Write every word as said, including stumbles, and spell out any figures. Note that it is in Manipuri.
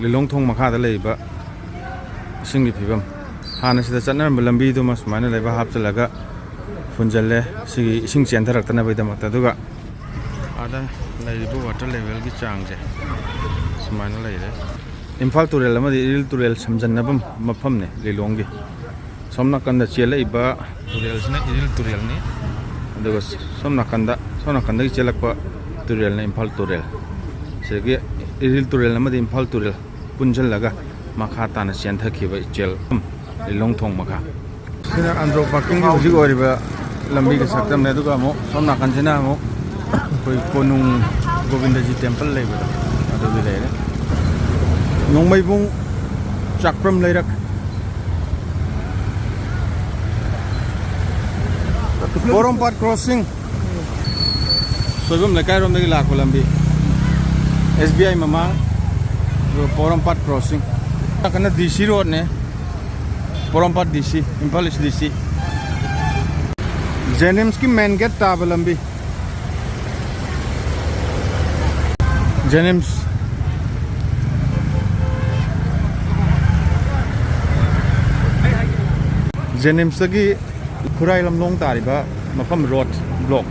ꯂꯤꯂꯣꯡ ꯊꯣꯡ ꯃꯈꯥꯗ ꯂꯩꯕ ꯏꯁꯤꯡꯒꯤ ꯐꯤꯕꯝ, ꯍꯥꯟꯅ ꯁꯤꯗ ꯆꯠꯅꯔꯝꯕ ꯂꯝꯕꯤꯗꯨꯃ ꯁꯨꯃꯥꯏꯅ ꯂꯩꯕꯥꯛ ꯍꯥꯞꯆꯤꯜꯂꯒ ꯐꯨꯟꯖꯜꯂꯦ, ꯁꯤꯒꯤ ꯏꯁꯤꯡ ꯆꯦꯟꯊꯔꯛꯇꯅꯕꯒꯤꯗꯃꯛꯇ꯫ ꯑꯗꯨꯒ ꯑꯥꯗ ꯂꯩꯔꯤꯕ ꯋꯥꯇꯔ ꯂꯦꯚꯦꯜꯒꯤ ꯆꯥꯡꯁꯦ ꯁꯨꯃꯥꯏꯅ ꯂꯩꯔꯦ꯫ ꯏꯝꯐꯥꯜ ꯇꯨꯔꯦꯜ ꯑꯃꯗꯤ ꯏꯔꯤꯜ ꯇꯨꯔꯦꯜ ꯁꯝꯖꯟꯅꯕ ꯃꯐꯝꯅꯦ ꯂꯤꯂꯣꯡꯒꯤ꯫ ꯁꯣꯝ ꯅꯥꯀꯟꯗ ꯆꯦꯜꯂꯛꯏꯕ ꯇꯨꯔꯦꯜꯁꯤꯅ ꯏꯔꯤꯜ ꯇꯨꯔꯦꯜꯅꯤ, ꯑꯗꯨꯒ ꯁꯣꯝ ꯅꯥꯀꯟꯗ, ꯁꯣꯝ ꯅꯥꯀꯟꯗꯒꯤ ꯆꯦꯜꯂꯛꯄ ꯇꯨꯔꯦꯜꯅ ꯏꯝꯐꯥꯜ ꯇꯨꯔꯦꯜ꯫ ꯁꯤꯗꯒꯤ ꯏꯔꯤꯜ ꯇꯨꯔꯦꯜ ꯑꯃꯗꯤ ꯏꯝꯐꯥꯜ ꯇꯨꯔꯦꯜ ꯄꯨꯟꯁꯤꯜꯂꯒ ꯃꯈꯥ ꯇꯥꯅ ꯆꯦꯟꯊꯈꯤꯕ ꯏꯆꯦꯜ ꯂꯤꯂꯣꯡ ꯊꯣꯡ ꯃꯈꯥ꯫ ꯁꯤꯅ ꯑꯟꯗ꯭ꯔꯣ ꯄꯥꯔꯀꯤꯡꯒꯤ ꯍꯧꯖꯤꯛ ꯑꯣꯏꯔꯤꯕ ꯂꯝꯕꯤꯒꯤ ꯁꯛꯇꯝꯅꯦ꯫ ꯑꯗꯨꯒ ꯑꯃꯨꯛ ꯁꯣꯝ ꯅꯥꯀꯟꯁꯤꯅ ꯑꯃꯨꯛ ꯑꯩꯈꯣꯏ ꯀꯣꯅꯨꯡ ꯒꯣꯕꯤꯟꯗꯖꯤ ꯇꯦꯝꯄꯜ ꯂꯩꯕꯗꯣ, ꯑꯗꯨꯒꯤ ꯂꯩꯔꯦ꯫ ꯅꯣꯡꯃꯩꯕꯨꯡ ꯆꯥꯛꯄ꯭ꯔꯝ ꯂꯩꯔꯛ, ꯄꯣꯔꯣꯝꯄꯥꯠ ꯀ꯭ꯔꯣꯁꯤꯡ, ꯁꯣꯏꯕꯝ ꯂꯩꯀꯥꯏꯔꯣꯝꯗꯒꯤ ꯂꯥꯛꯄ ꯂꯝꯕꯤ, ꯑꯦꯁ ꯕꯤ ꯑꯥꯏ ꯃꯃꯥꯡ, ꯑꯗꯨꯒ ꯄꯣꯔꯣꯝꯄꯥꯠ ꯀ꯭ꯔꯣꯁꯤꯡ꯫ ꯅꯥꯀꯟꯗ ꯗꯤ ꯁꯤ ꯔꯣꯗꯅꯦ, ꯄꯣꯔꯣꯝꯄꯥꯠ ꯗꯤ ꯁꯤ, ꯏꯝꯐꯥꯜ ꯏꯁ ꯗꯤ ꯁꯤ꯫ ꯖꯦꯅꯤꯝꯁꯀꯤ ꯃꯦꯟ ꯒꯦꯠ ꯇꯥꯕ ꯂꯝꯕꯤ꯫ ꯖꯦꯅꯤꯝꯁ, ꯖꯦꯅꯤꯝꯁꯇꯒꯤ ꯈꯨꯔꯥꯏ ꯂꯝꯂꯣꯡ ꯇꯥꯔꯤꯕ ꯃꯐꯝ, ꯔꯣꯗ ꯕ꯭ꯂꯣꯛ꯫